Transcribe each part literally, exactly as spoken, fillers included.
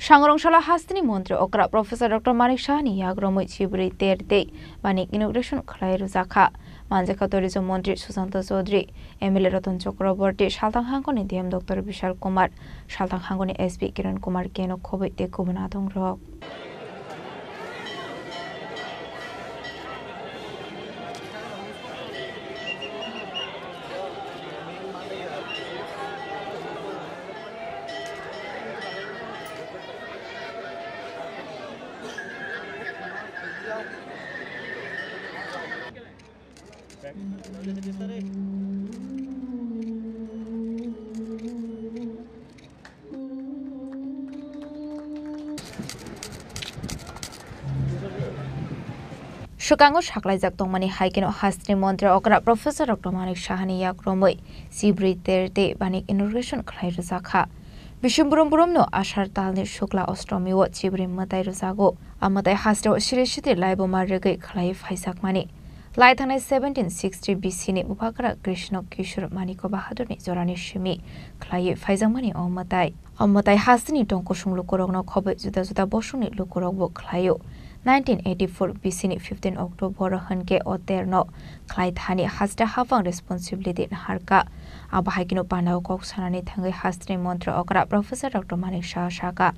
Sangrong salo hasteni montri okra Professor Doctor Manik Sahani yagromwi chibri ter tei bani inauguration khlai rwjakha. Manjakha tourism montri Sushanta Chaudhary, M L A Ratan Chakraborty, Salthang Hangkoni D M Doctor Bishal Kumar, Salthang Hangkoni S P Kiran Kumar Keno khobwi tei kubun adongrok. Swkango saklaijak tongmani hai kheno hasteni montri okra Professor Doctor Manik Sahani yagromwi chibri ter tei bani inauguration khlai rwjakha. Bising brum brumno Asar talni Shukla Ostomio chibri mwtai rwjago. A mwtai hasteo siri sitri laibuma rwgwi khlaiwi phaijakmani. Lai thangnai seventeen sixty B C ni Bubagra Krishna Kishore Maniko Bahadurni jorani simi khlaiwi phaijakmani o mwtai. O mwtai hasteni tong kusung lukurokno khobwi juda juda bosongni lukurokbo khlaio. Nineteen eighty-four B C ni fifteen October hwnkhe o terno khlai thani haste hapang responsibility naharkha. Abo hai kheno pandao kok sanani thangwi hasteni montri okra Professor Doctor Manik Saha sakha,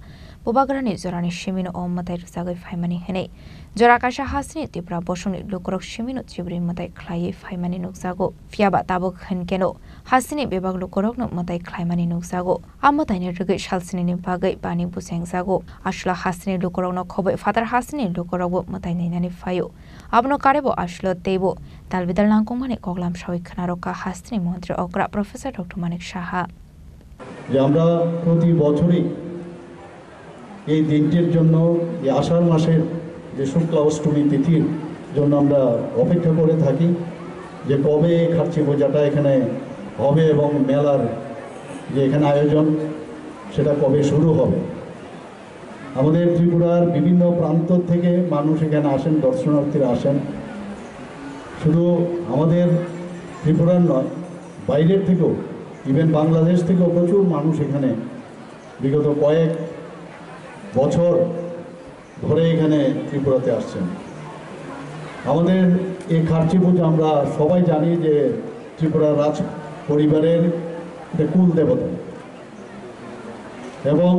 Bubagrani jorani simino o mwtai rwjagwi phaimani hwnwi. Jora kaisa hasteni Tripura bosongni lukurok simino chibri mwtai khlaiwi phaimani nukjago. Phiyaba tabuk hwnkeno hasteni bebak lukurokno mwtai khlaimani nukjago. A mwtaini rwgwi salsinini bagwi bani bujengjago. Aswla hasteni lukurokno khobwi phatar hasteni lukurokbo mwtai nainani phaio. Abono karwibo aswlo teibo dalbidal nangkukmani koklam sawi khwnarokha hasteni montri okra Professor Doctor Manik Saha. যে আমরা প্রতি বছরই এই দিনটির জন্য, এই আষাঢ় মাসের যে শুক্লা অষ্টমী তিথির জন্য আমরা অপেক্ষা করে থাকি, যে কবে এই খার্চি পূজাটা এখানে হবে এবং মেলার যে এখানে আয়োজন, সেটা কবে শুরু হবে। আমাদের ত্রিপুরার বিভিন্ন প্রান্ত থেকে মানুষ এখানে আসেন, দর্শনার্থীরা আসেন। শুধু আমাদের ত্রিপুরার নয়, বাইরের থেকেও, ইভেন বাংলাদেশ থেকেও প্রচুর মানুষ এখানে বিগত কয়েক বছর ধরে এখানে ত্রিপুরাতে আসছেন। আমাদের এই খার্চি পুজো আমরা সবাই জানি যে ত্রিপুরা রাজ পরিবারের একটা কুল দেবতা, এবং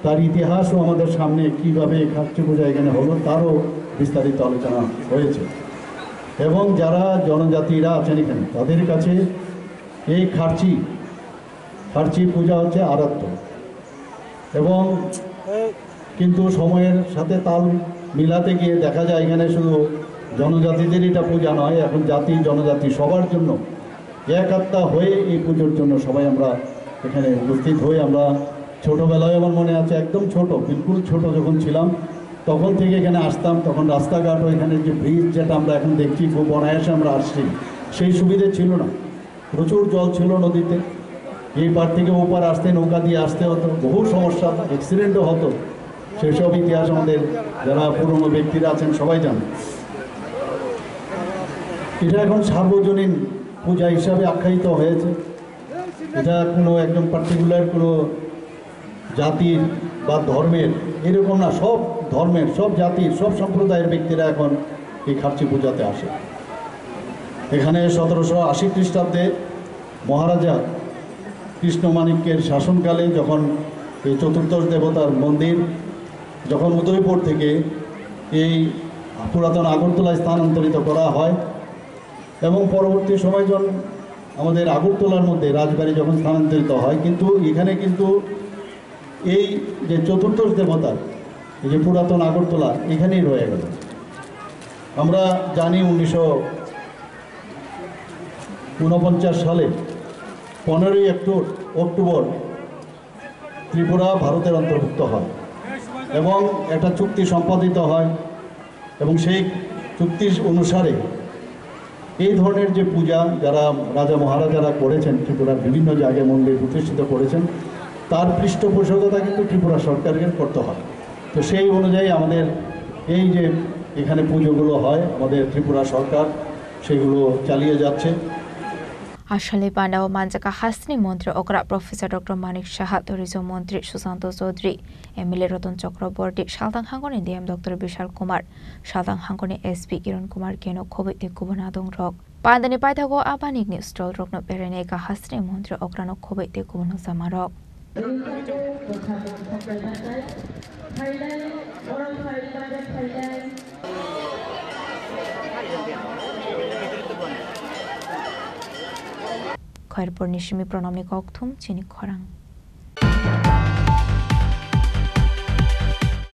তার ইতিহাসও আমাদের সামনে, কিভাবে এই খার্চি পূজা এখানে হলো, তারও বিস্তারিত আলোচনা হয়েছে। এবং যারা জনজাতিরা আছেন এখানে, তাদের কাছে এই খার্চি, খার্চি পূজা হচ্ছে আরাধ্য। এবং কিন্তু সময়ের সাথে তাল মিলাতে গিয়ে দেখা যায় এখানে শুধু জনজাতিদের এটা পূজা নয়, এখন জাতি জনজাতি সবার জন্য একাত্তা হয়ে এই পুজোর জন্য সবাই আমরা এখানে উপস্থিত হই। আমরা ছোটবেলায় আমার মনে আছে, একদম ছোট, বিলকুল ছোট যখন ছিলাম, তখন থেকে এখানে আসতাম। তখন রাস্তাঘাট, ওইখানে যে ব্রিজ, যেটা আমরা এখন দেখছি, খুব অনায়াসে আমরা আসছি, সেই সুবিধে ছিল না। প্রচুর জল ছিল নদীতে, এই পার থেকে ওপার আসতে নৌকা দিয়ে আসতে হতো, বহু সমস্যা, অ্যাক্সিডেন্টও হতো। সেসব ইতিহাস আমাদের যারা পুরনো ব্যক্তিরা আছেন সবাই জানেন। এটা এখন সার্বজনীন পূজা হিসাবে আখ্যায়িত হয়েছে। এটা কোনো একজন পার্টিকুলার কোনো জাতির বা ধর্মের এরকম না, সব ধর্মের, সব জাতির, সব সম্প্রদায়ের ব্যক্তিরা এখন এই খার্চি পূজাতে আসে। এখানে সতেরোশো আশি খ্রিস্টাব্দে মহারাজা কৃষ্ণমাণিক্যের শাসনকালে যখন এই চতুর্দশ দেবতার মন্দির যখন উদয়পুর থেকে এই পুরাতন আগরতলায় স্থানান্তরিত করা হয় এবং পরবর্তী সময় যখন আমাদের আগরতলার মধ্যে রাজবাড়ি যখন স্থানান্তরিত হয়, কিন্তু এখানে কিন্তু এই যে চতুর্দশ দেবতা, এই যে পুরাতন আগরতলা, এখানেই রয়ে গেল। আমরা জানি উনিশশো ঊনপঞ্চাশ সালে পনেরোই অক্টো-, অক্টোবর ত্রিপুরা ভারতের অন্তর্ভুক্ত হয় এবং একটা চুক্তি সম্পাদিত হয় এবং সেই চুক্তি অনুসারে এই ধরনের যে পূজা যারা রাজা মহারাজারা করেছেন, ত্রিপুরার বিভিন্ন জায়গায় মন্দির প্রতিষ্ঠিত করেছেন, তার পৃষ্ঠপোষকতা কিন্তু ত্রিপুরা সরকারকে করতে হয়। তো সেই অনুযায়ী আমাদের এই যে এখানে পুজোগুলো হয়, আমাদের ত্রিপুরা সরকার সেগুলো চালিয়ে যাচ্ছে। Aswlni pandao manjakha hasteni montri okra Professor Doctor Manik Saha, tourism montri Susanto Chaudhary, M L A Ratan Chakraborty, salthang hangkoni D M Doctor Bishal Kumar, salthang hangkoni S P Kiran Kumar Keno khobwi tei kubun adongrok. Pandani paithago abanikni stall rokno berainai kha hasteni montri okrano khobwi tei kubun hwnjamarok. Khairpurni simi Pranamni kokthum chini khorang.